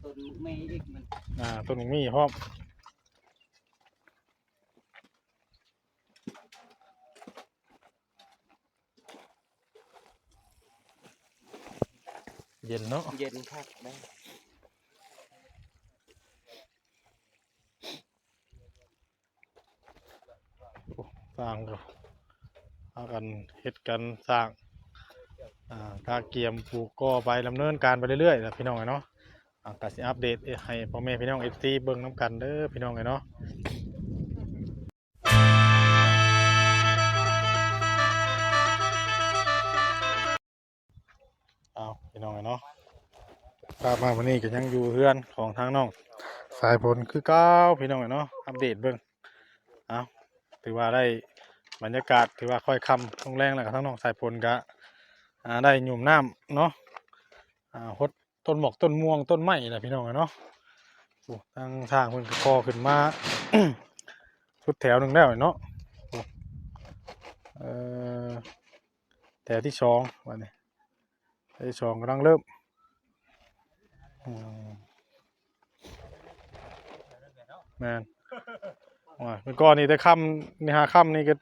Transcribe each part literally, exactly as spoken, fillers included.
ต้นหมากมีอีกมัน อ่า ต้นหมากมีพร้อม เย็นเนาะ เย็นคักนะ โอ้ สร้างก็พากันเฮ็ดกันสร้าง อ่า กะเกียมปลูกก่อไป ดำเนินการไปเรื่อยๆแหละพี่น้องเนาะ อ่า กะสิอัปเดตให้พ่อแม่พี่น้อง เอฟซี เบิ่งนำกันเด้อพี่น้องเนาะ เอาพี่น้องเนาะ กลับมาวันนี้ก็ยังอยู่เฮือนของทางน้องสายฝนคือเก่าพี่น้องเนาะ อัปเดตเบิ่ง เอา ถือว่าได้บรรยากาศ ถือว่าค่อยค่ำลงแรงแล้วก็ทางน้องสายฝนก็ อ่า ได้หยุ่มน้ำเนาะ อ่า หดต้นหมากต้นม่วงต้นไม้แหละพี่น้องเนาะ โอ้ ทางทางเพิ่นก็ก่อขึ้นมา สุดแถวหนึ่งแล้วเนาะ โอ้ เอ่อ แถวที่สอง บัดนี้ แถวที่สองกำลังเริ่ม อืม แม่น โอ้ย เมื่อก่อนนี่แต่ค่ำนี่ หาค่ำนี่ก็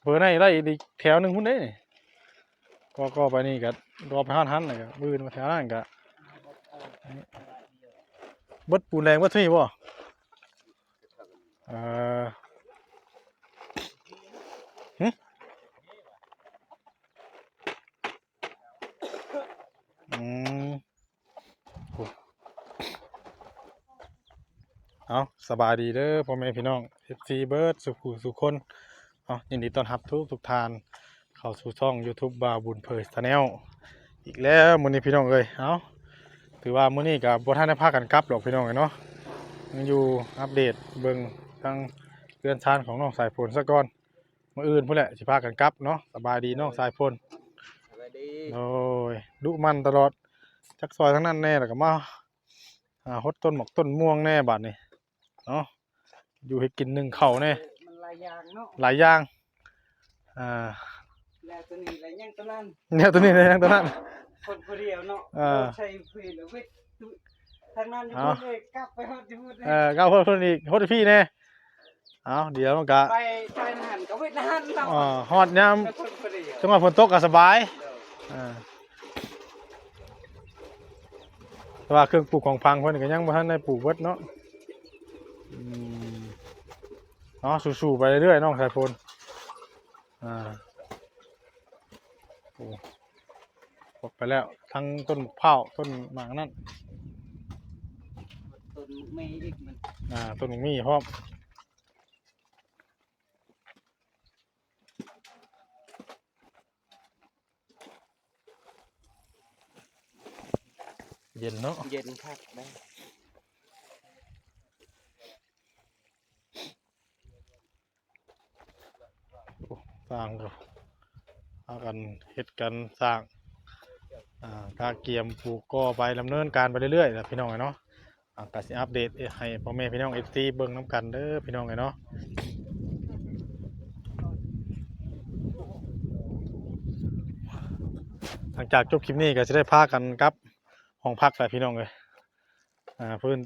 เบอร์ไหนได้อีกแถวหนึ่งพุ้นเด้นี่ ก็ ก็ไปนี่ก็ ก็ไปหั้นหั้นเลยก็มื้ออื่นมาแถวนั้นก็ เบิดปูนแดงเบิดที่บ่ เอ่อ หึ อืม โอ้ เอา สบายดีเด้อพ่อแม่พี่น้อง เอฟซี เบิดสู่ผู้สู่คน เอา ยินดีต้อนรับทุกทุกท่าน เข้าสู่ช่อง YouTube บ่าวบุญเผย Channel อีกแล้วมื้อนี้พี่น้องเอ้ย เอา ถือว่ามื้อนี้ก็บ่ทันได้พากันกลับหรอกพี่น้องเอ้ยเนาะ ยังอยู่อัปเดตเบิ่งทางเรือนชานของน้องสายฝนซะก่อน มื้ออื่นพุ้นแหละสิพากันกลับเนาะ สบายดีน้องสายฝน สบายดี โอ้ย ดุมันตลอด จักซอยทางนั้นแน่ แล้วก็มา อ่า หดต้นหมากต้นม่วงแน่บัดนี้ เนาะ อยู่ให้กินนึ่งข้าวแน่ มันหลายอย่างเนาะ หลายอย่าง อ่า แล้วตัวนี้แล้วยังตัวนั้น แล้วตัวนี้แล้วยังตัวนั้น คนผู้เดียวเนาะ เออ ใช้เพื่อนแล้วเว้ย ทางนั้นอยู่ เอา พุ้นเลย กลับไปฮอดอยู่พุ้นเลย เออ กลับฮอดพุ้นอีก ฮอดพี่แน่ เอา เดี๋ยวมันก็ ไป ไปหั้นก็เว้ยหั้นเนาะ อ่า ฮอดยาม แล้วคนผู้เดียว จังหวะฝนตกก็สบาย เออ อ่า แต่ว่าเครื่องปลูกของพังเพิ่นก็ยังบ่ทันได้ปลูกเบิดเนาะ อืม เนาะ สู้ๆไปเรื่อยๆน้องสายฝน อ่า โอ้ หมดไปแล้ว ทั้งต้นมะพร้าว ต้นหมากนั่น ต้นหมากมีอีกมัน อ่า ต้นหมากมีพร้อม เย็นเนาะ เย็นคักนะ โอ้ สร้างก็พากันเฮ็ดกันสร้าง อ่า กะเกียมปลูกก่อไป ดำเนินการไปเรื่อยๆแหละพี่น้องเนาะ อ่ะ กะสิอัปเดตให้พ่อแม่พี่น้อง เอฟซี เบิ่งนำกันเด้อพี่น้องเอ้ยเนาะ หลังจากจบคลิปนี้ก็สิได้พากันกลับห้องพักแล้วพี่น้องเอ้ย อ่า เพิ่น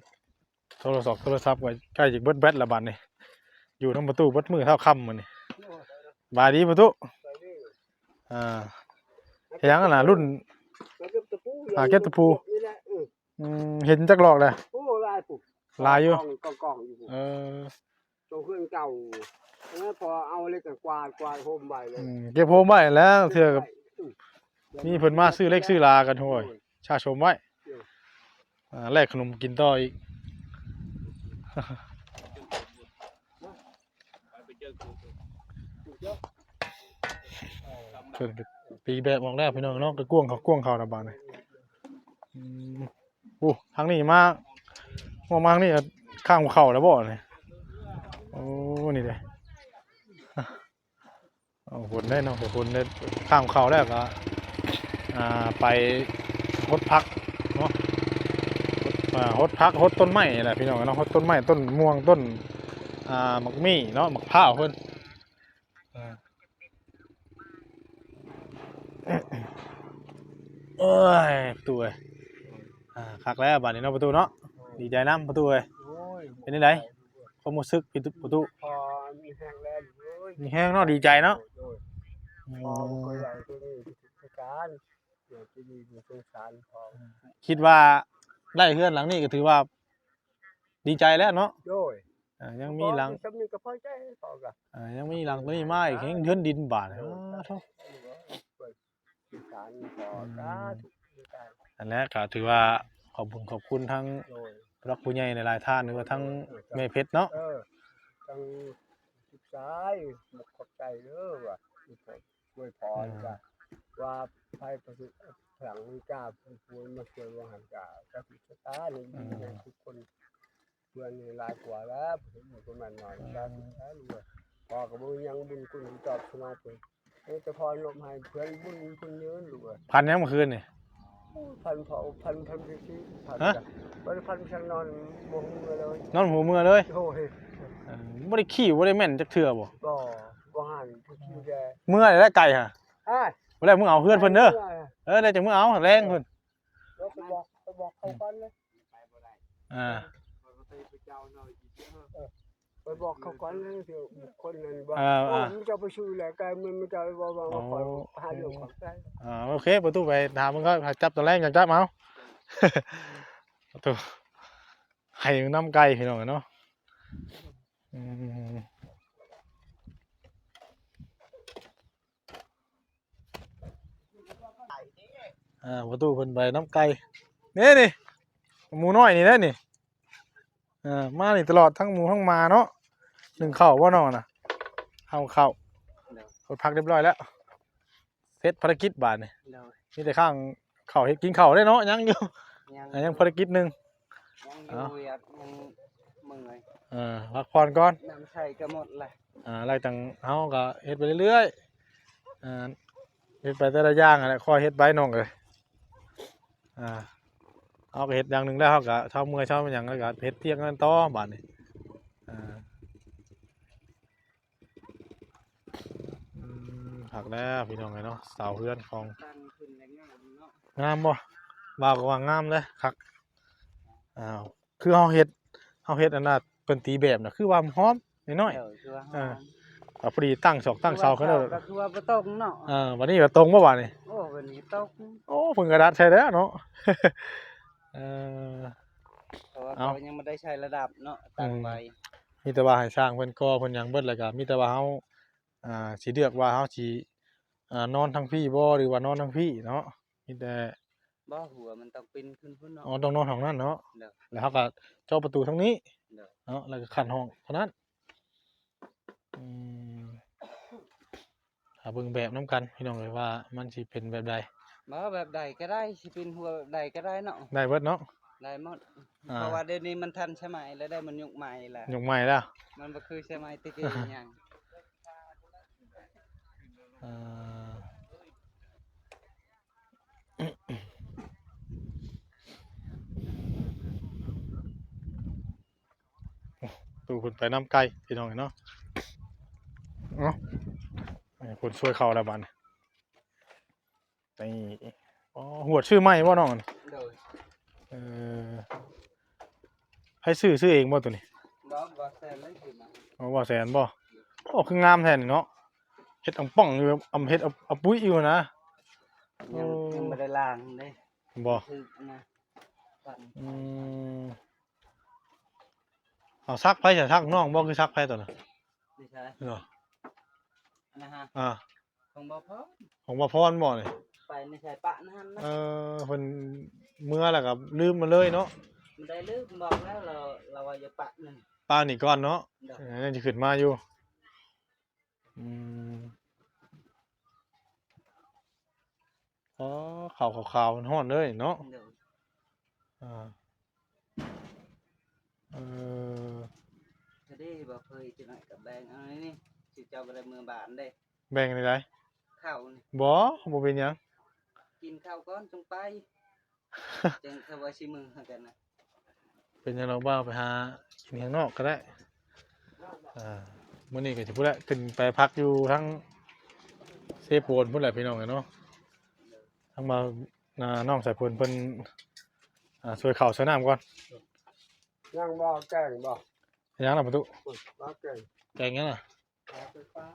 โทรศัพท์ โทรศัพท์ก็ใกล้จะเบิดแบตแล้วบัดนี้ อยู่นำประตูเบิดมื้อเท่าค่ำมื้อนี้ บายดีประตู อ่า เฮ็ดหยังอะนะ รุ่น หาเก็บตะปู หาเก็บตะปู นี่แหละ อืม อืม เห็นจักหลอกเลย โอ้ หลายปุ๊บ หลายอยู่ กอง กอง กองอยู่ปุ๊บ เออ โตเฮือนเก่า แล้วพอเอาเหล็กกวาด กวาดโฮมไว้เลย อืม เก็บโฮมไว้แล้ว เทื่อกับ อืม มีเพิ่นมาซื้อเหล็กซื้อลากัน โอ้ย โอ้ย สะสมไว้ โอ้ย อ่า แลกขนมกินต่ออีก เพิ่นก็ตีแบบออกแล้วพี่น้องเนาะ ก็กวางเขา กวางเขานะบาดนี้ อืม โอ้ ทางนี้มา มองมาทางนี้ก็ข้างเขาแล้วบ่นี่ โอ้ นี่เด้ เอาฝนได้เนาะ ฝนได้ข้างเขาแล้วก็ อ่า ไปหดผักเนาะ อ่า หดผัก หดต้นไม้นี่แหละพี่น้องเนาะ หดต้นไม้ ต้นม่วง ต้น อ่า หมากมี่เนาะ หมากพร้าวเพิ่น อ่า โอ้ย ประตูเอ้ย อ่า คักแล้วบาดนี้เนาะประตูเนาะ ดีใจนำประตูเอ้ย โอ้ย เป็นจั่งใด๋ ความรู้สึกพี่ประตู พอมีแฮงแล้วเอ้ย มีแฮงเนาะ ดีใจเนาะ โดย อืม พอมันก็ใหญ่ที่นี่ที่สุดคือการ เดี๋ยวที่นี่มีสงสารพอ คิดว่าได้เฮือนหลังนี้ก็ถือว่าดีใจแล้วเนาะ โดย อ่า ยังมีหลัง พอมีสำนึกก็พอใจพอก็ อ่า ยังมีหลังตัวนี้มาอีก แฮงเฮือนดินบาด โดย อ้าว โธ่ สงสารพอ อืม สาธุ นั่นแหละก็ถือว่าขอบคุณ ขอบคุณทั้ง โดย ผู้หลักผู้ใหญ่หลายๆท่าน หรือว่าทั้ง เออ แม่เพชรเนาะ เออ ทั้งลูกชาย ขอบใจเด้อว่า ที่อวยพร อืม ว่า ว่าไผประสบหลังจ้า ผู้ป่วยมาช่วยว่าหั่นจ้า ก็สิสตาร์นี่ อืม ทุกคน เพื่อนนี่หลายกว่าแล้ว ผมอยู่ประมาณหน่อย อืม สาธุ สาธุ พ่อก็บ่มีหยังบุญคุณตอบสนองเพิ่น มีแต่พ่อนบให้เพื่อนบุญคุณยืนลูกเอ้ย พันยังเมื่อคืนนี่ โอ้ย พันเผา พัน พันพิธี พัน ฮะ จ้ะ บ่ได้พันไปทางนอน บ่ฮู้เมื่อเลย นอนหัวเมื่อเลย โอ้ย เออ บ่ได้ขี้ บ่ได้แม่นจักเทื่อบ่ บ่ บ่หันผู้ขี้แด เมื่อแล้วไกลฮะ อ้าย บ่แล้วมึงเอาเฮือนเพิ่นเด้อ เมื่อ เออ แล้วจังมึงเอาแรงเพิ่น แล้วไปบอก ไปบอกเขาก่อนเลย อ่า เออ ไปบอกเขาก่อนเลย เดี๋ยวคนนั้นบอก เออ โอ้ย อ่า มันจะไปซื้อแหละ ไกลมัน มันจะบอกว่า อ๋อ ขอหาเรื่องของไกล อ่า โอเค ประตูไปถามมึงก็จับตอนแรกจังจับเอา ประตู ให้นำไกลพี่น้องเนาะ อืม อ่า ประตูเพิ่นไปนำไกล นี่ นี่ หมูน้อยนี่แหละนี่ เออ มานี่ตลอดทั้งหมูทั้งหมาเนาะ นึ่งข้าวบ่น้องน่ะ เอาข้าว เดี๋ยว เพิ่นพักเรียบร้อยแล้ว เสร็จภารกิจบาดนี่ เดี๋ยว มีแต่ข้างข้าวเฮ็ดกินข้าวได้เนาะ ยังอยู่ ยัง อ่า ยังภารกิจหนึ่ง ยังอยู่ เอ้า เวียก ยังเมื่อย เออ พักผ่อนก่อน น้ำใส่ก็หมดละ อ่า แล้วจังเฮาก็เฮ็ดไปเรื่อยๆ อ่า เฮ็ดไปแต่ละอย่างนั่นแหละ ค่อยเฮ็ดไปน้องเอ้ย อ่า เฮาก็เฮ็ดอย่างหนึ่งแล้ว เฮาก็เช้าเมื่อยเช้าหยัง แล้วก็เฮ็ดเที่ยงนั้นต่อบาดนี้ อ่า อืม คักแล้วพี่น้องเอ้ยเนาะ เสาเฮือนของ ตั้งขึ้นแล้วงามเนาะ งามบ่ บ่าวก็ว่างามเด้ คัก อ้าว คือเฮาเฮ็ด เฮาเฮ็ดอันน่ะ เพิ่นตีแบบน่ะ คือว่าหอมน้อยๆ เออ คือว่าหอม เออ ก็พอดีตั้งศอกตั้งเสา คือว่า เขาเด้อ ก็คือว่าบ่ตกเนาะ เออ บัดนี้ก็ตรงบ่บาดนี้ โอ้ บัดนี้ตก โอ้ เพิ่นก็ดัดใส่แล้วเนาะ เออ เพราะว่า เอ้า เขายังบ่ได้ใส่ระดับเนาะ ตั้งไว้ อืม มีแต่ว่าให้ช่างเพิ่นก่อเพิ่นหยังเบิด แล้วก็มีแต่ว่าเฮา อ่า สิเลือกว่าเฮาสิ อ่า นอนทางพี้บ่ หรือว่านอนทางพี้เนาะ มีแต่ บ่ หัวมันต้องปิ้นขึ้นพุ้นเนาะ อ๋อ ต้องนอนห้องนั้นเนาะ เด้อ แล้วเฮาก็เจาะประตูทางนี้ เด้อ เนาะ แล้วก็ขั้นห้องเท่านั้น อืม ถ้าเบิ่งแบบนำกันพี่น้องเอ้ยว่ามันสิเป็นแบบใด บ่ แบบใดก็ได้ สิปิ้นหัวแบบใดก็ได้เนาะ ได้เบิดเนาะ ได้หมด อ่า เพราะว่าเดี๋ยวนี้มันทันสมัยแล้ว ได้มันยุคใหม่แล้ว ยุคใหม่แล้ว มันบ่คือสมัยตะกี้หยัง เอ่อ ตู้เพิ่นไปนำไกลพี่น้องเนาะ เอ้า ให้เพิ่นช่วยเข้าแล้วบาดนี้ นี่ อ๋อ หวดซื้อใหม่บ่น้อง โดย เออ ให้ซื้อ ซื้อเองบ่ตัวนี้ บ่ บ่แสนเลยซื้อมา อ๋อ บ่แสนบ่ โอ้ คืองามแท้นี่เนาะ เฮ็ดอ่ำป่องอยู่ อ่ำ เฮ็ดอ่ำ อ่ำปุ้ยอยู่นะ ยัง โอ้ ยังบ่ได้ล้างเด้ บ่ ถืกนะ ปั่น อืม เอาซักไผซะ ซักน้องบ่ คือซักไผตัวน่ะ นี่ใช่ เหรอ อันนะฮะ อ่า ของบ่าวพร ของบ่าวพรบ่นี่ ไปในสายปะนั่นนะ เออ เพิ่นเมือแล้วก็ลืมมาเลยเนาะ มันได้ลืม บอกแล้ว เรา เราว่าอย่าปะนั่น ปะนี่ก่อนเนาะ เด้อ เออ ยังสิขึ้นมาอยู่ อืม อ๋อ ข้าวขาวๆ ฮ้อนๆ เลยเนาะ เด้อ อ่า เออ จะได้บ่เคยจะหน่อยกับแบ่งเอานี่ สิเจ้าบ่ได้เมือบ้านเด้ แบ่งได้ได๋ ข้าวนี่ บ่ บ่เป็นหยัง กินข้าวก่อนจังไป จังเขาว่าสิมือหากันนะ เป็นหยังดอกบ่าว ไปหากินข้างนอกก็ได้ อ่า มื้อนี้ก็สิพุ้นแหละ ขึ้นไปพักอยู่ทางเซโปนพุ้นแหละพี่น้องเอ้ยเนาะ ทางบ่าว อ่า น้องสายฝนเพิ่น อ่า ช่วยเข่าช่วยน้ำก่อน ยังบ่แกงบ่ ยังล่ะประตู บ่แกง แกงยังล่ะ เอาไปปะ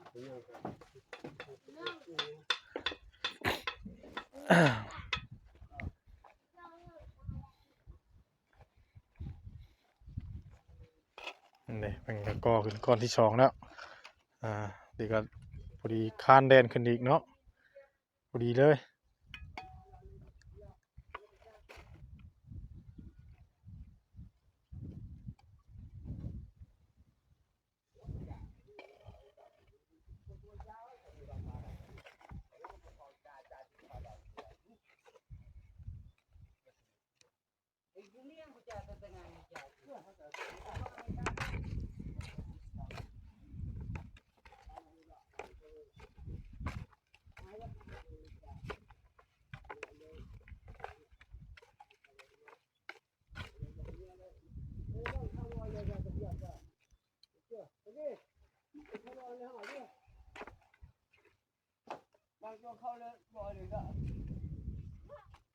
นี่เป็นก็ก่อขึ้นก้อนที่สองแล้ว อ่า ดีก็พอดีคานแดนขึ้นอีกเนาะ พอดีเลย บางช่วงเข้าเลยบ่อยเลยก็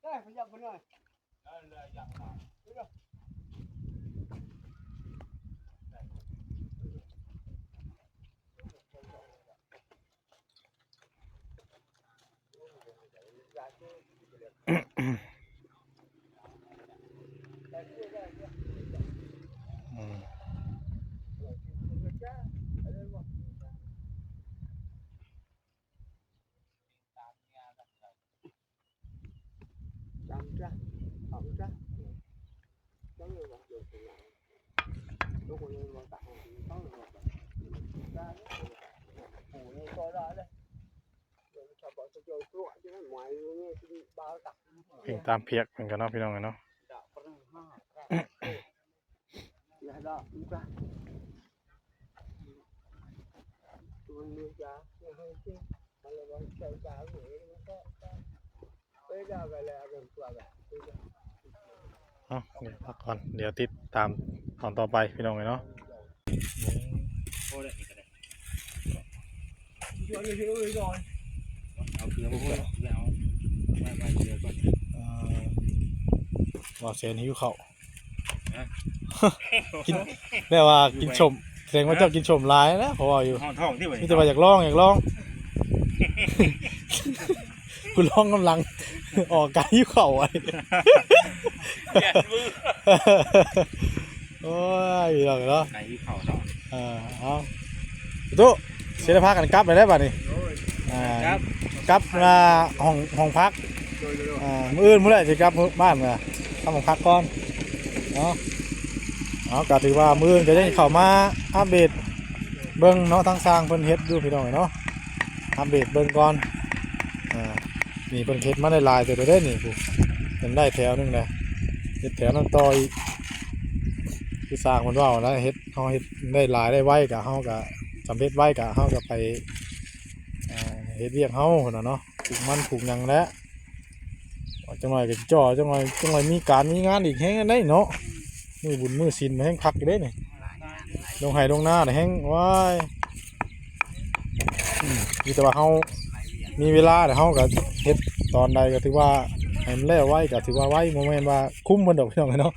ได้ขยับมาหน่อย อืม เพลงตามเพียกเหมือนกันเนาะพี่น้องเนาะ เอ้า เดี๋ยวพักก่อน เดี๋ยวติดตามตอนต่อไปพี่น้องเนาะ เอาเกลือมาก่อน เอาไว้ไว้เกลือก่อน เอ่อ บ่าวแสนหิวข้าว ฮะ กิน แบบว่ากินส้ม แสดงว่าเจ้ากินส้มหลายนะ เพราะว่าอยู่ ห้องท้องที่ไหน มีแต่ว่าอยากลอง อยากลอง กูลองกำลัง ออกการหิวข้าวไอ้ เปลี่ยนมือ โอ้ย พี่น้องเนาะ ไก่ที่เขาเนาะ เออ เอา ตู้ เสียพากันกลับเลยได้ป่ะนี่ โอ้ย อ่า ครับ กลับมาห้อง ห้องพัก โดย โดย โดย อ่า มื้ออื่นมื้อใดสิกลับบ้านนะ กลับห้องพักก่อน เนาะ เอา ก็ถือว่ามื้ออื่นก็ยังเข้ามาอัปเดตเบิ่งเนาะ ทางช่างเพิ่นเฮ็ดอยู่พี่น้องเนาะ อัปเดตเบิ่งก่อน อ่า นี่เพิ่นเฮ็ดมาได้หลายเติบเด้นี่ ผู้ เพิ่นได้แถวหนึ่งเลย เฮ็ดแถวนั้นต่ออีก คือช่างเพิ่นเว้านะ เฮ็ด เฮาเฮ็ดได้หลายได้ไวกะ เฮากะสำเร็จไวกะ เฮากะไป อ่า เฮ็ดเวียกเฮาหั้นน่ะเนาะ ปลูกมันปลูกหยังแหละ จักหน่อยกะจ่อ จักหน่อย จักหน่อยมีการมีงานอีกแฮงได้เนาะ มื้อบุญมื้อศีลมาแฮงคักอยู่เด้นี่ ลงไร่ลงนาน่ะแฮง ว้าย อืม มีแต่ว่าเฮามีเวลาแล้วเฮากะเฮ็ดตอนใดกะถือว่าให้มันแล้วไวกะถือว่าไว บ่แม่นว่าคุมเพิ่นดอกพี่น้องเนาะ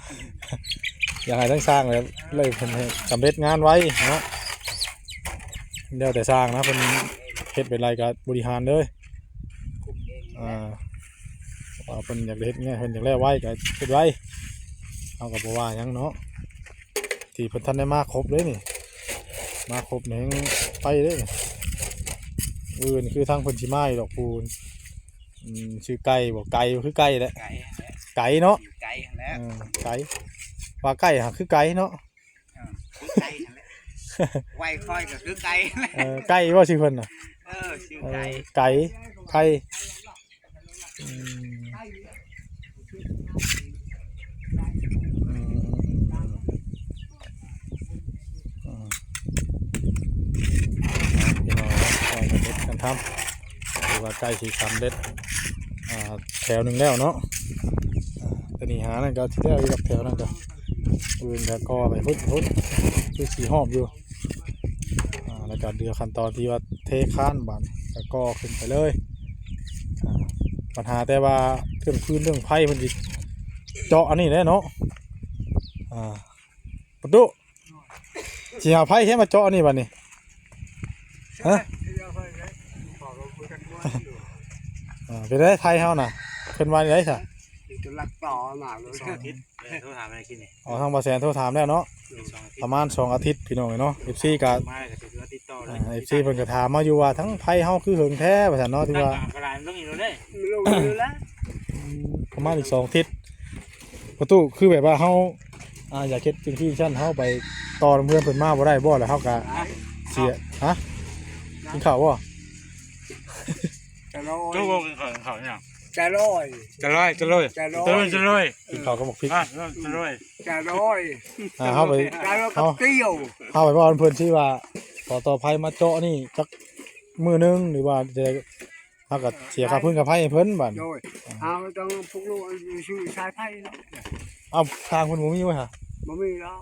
อยากให้ทางช่างแบบเลยเพิ่นให้สำเร็จงานไวเนาะ แล้วแต่ช่างนะ เพิ่นเฮ็ดเป็นไรกะบริหารเลย อ่า ว่าเพิ่นอยากได้เฮ็ดไง เพิ่นอยากแล้วไวกะเฮ็ดไว เฮากะบ่ว่าหยังเนาะ ที่เพิ่นทันได้มาครบเลยนี่ มาครบนี่แฮงไปเลยนี่ อื่นคือทางเพิ่นสิมาอีกดอกพูน อืม ชื่อไก่บ่ ไก่บ่ คือไก่แหละ ไก่นั่นแหละ ไก่เนาะ ไก่นั่นแหละ เออ ไก่ ว่าไก่หาคือไก่เนาะ เออ คือไก่นั่นแหละ ไวค่อยก็คือไก่ เออ ไก่บ่ชื่อเพิ่นน่ะ เออ ชื่อไก่ เออ ไก่ ไก่ อืม อืม อืม อืม อืม พี่น้องเนาะ ซอยกันเฮ็ดกันทำ ถือว่าใกล้สิสำเร็จ อ่า แถวหนึ่งแล้วเนาะ อ่า ตัวนี้หานั่นก็สิแล้วอีกดอก แถวนั่นก็ อื่นก็ก่อไปพุ้นพุ้น คือสิฮอบอยู่ อ่า แล้วก็เหลือขั้นตอนที่ว่าเทคานบาดนี้ ก็ก่อขึ้นไปเลย อ่า ปัญหาแต่ว่าเรื่องฟืนเรื่องไฟมันสิ เจาะอันนี้แหละเนาะ อ่า ประตู สิหาไผให้มาเจาะอันนี้บัดนี้ ฮะ อ่า เป็นไดไทยเฮาน่ะ เพิ่นว่าไดซะ อยู่จนลักต่อมาเลย สองอาทิตย์ เออ โทรถามอะไรกินนี่ อ๋อ ทางบ่าวแสนโทรถามแล้วเนาะ อีกสองอาทิตย์ ประมาณสองอาทิตย์พี่น้องเอ้ยเนาะ เอฟซี ก็ มาแล้วก็ถือว่าติดต่อเลย อ่า เอฟซี เพิ่นก็ถามมาอยู่ว่าทั้งไทยเฮาคือเหิงแท้ว่าซั่นเนาะ ที่ว่า ตั้งกลางลงอีกแล้วเด้ ลงอีกแล้ว อืม ประมาณอีกสองอาทิตย์ ประตู คือแบบว่าเฮา อ่า อยากเฮ็ดจังซี่ซั่น เฮาไปต่อเพื่อนเพิ่นมาบ่ได้บ่ แล้วเฮาก็เสีย ฮะ กินข้าวบ่ จะลอย ตู้วงกินข้าว กินข้าวเนี่ย จะลอย จะลอย จะลอย จะลอย จะลอย จะลอย กินข้าวกับหมกพริก อ่ะ จะลอย จะลอย อ่า เฮาไป จะลอยกับ เฮา เตี้ยว เฮาไปบอกเพิ่นสิว่า ขอต่อไฟมาเจาะนี่จักมื้อหนึ่ง หรือว่าจะ เฮาก็เสียค่าพื้นค่าไฟให้เพิ่นบัด โดย เฮาต้องพวกลูกอยู่ชื่อสายไฟเนาะ เอาทางเพิ่นบ่มีไว้ฮะ บ่มีแล้ว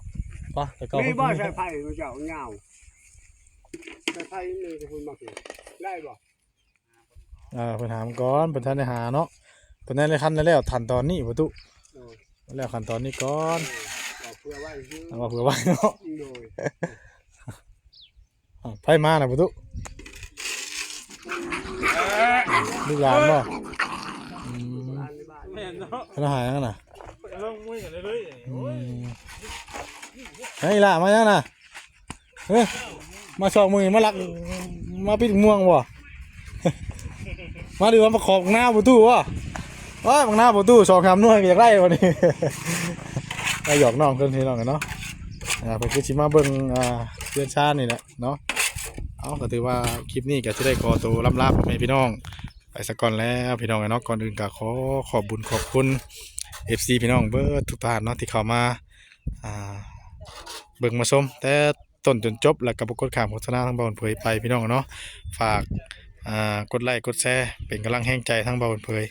ปะ แต่เก่า มีบ่ เพิ่นมี สายไฟมันจะเอาเงา สายไฟนี่เพิ่นมาเก็บได้บ่ เออ เพิ่นหามันก่อน เพิ่นทันได้หาเนาะ เพิ่นทันได้คันแล้วขั้นตอนนี้ประตู โดย แล้วขั้นตอนนี้ก่อน เออ เอาเผื่อไว้ซื้อ เอาเผื่อไว้เนาะ โดย อ้าว ไผมาน่ะประตู ลูกหลานบ่ อืม แม่นเนาะ เพิ่นหาหยังน่ะ ลงมือกันเลย อืม ไอ้ล่ะ มาหยังน่ะ เฮ้ย มาสองมื้อนี้มาลัก มาปิดม่วงบ่ มาดูว่ามาขอบักนาวประตูบ่ โอ้ย บักนาวประตู สองสามหน่วยก็อยากได้บัดนี้ ก็หยอกน้องเพิ่นพี่น้องกันเนาะ อ่า เพิ่นคือสิมาเบิ่ง อ่า เฮือนซานนี่แหละเนาะ เอา ก็ถือว่าคลิปนี้ก็สิได้ขอตัวล่ำลาพ่อแม่พี่น้องไปซะก่อนแล้วพี่น้องเนาะ ก่อนอื่นก็ขอขอบบุญขอบคุณ เอฟซี พี่น้องเบิดทุกท่านเนาะ ที่เข้ามา อ่า เบิ่งมาชมแต่ต้นจนจบ แล้วก็บ่กดข้ามโฆษณาทางบ่าวเผยไปพี่น้องเนาะ ฝาก อ่า กดไลค์กดแชร์เป็นกำลังแรงใจทางบ่าวเผย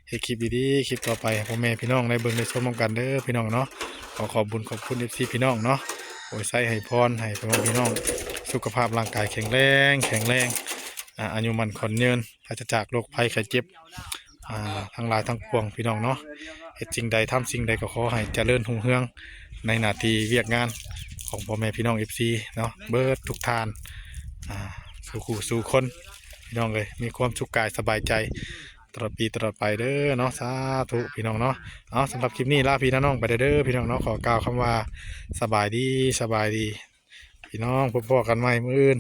เฮ็ดคลิปดีๆ คลิปต่อไปให้พ่อแม่พี่น้องได้เบิ่งได้ชมนำกันเด้อพี่น้องเนาะ ขอขอบบุญขอบคุณ เอฟซี พี่น้องเนาะ โอ้ย ไซให้พรให้พ่อแม่พี่น้อง สุขภาพร่างกายแข็งแรง แข็งแรง อ่า อายุมั่นขวัญยืน ปราศจากโรคภัยไข้เจ็บ อ่า ทั้งหลายทั้งปวงพี่น้องเนาะ เฮ็ดสิ่งใดทำสิ่งใดก็ขอให้เจริญรุ่งเรืองในหน้าที่เวียกงานของพ่อแม่พี่น้อง เอฟซี เนาะ เบิดทุกท่าน อ่า สู่คู่สู่คน พี่น้องเอ้ย มีความสุขกายสบายใจ ตลอดปีตลอดไปเด้อเนาะ สาธุพี่น้องเนาะ เอา สำหรับคลิปนี้ลาพี่ลาน้องไปเด้อพี่น้องเนาะ ขอกล่าวคำว่าสบายดี สบายดี พี่น้อง พบพ้อกันใหม่มื้ออื่น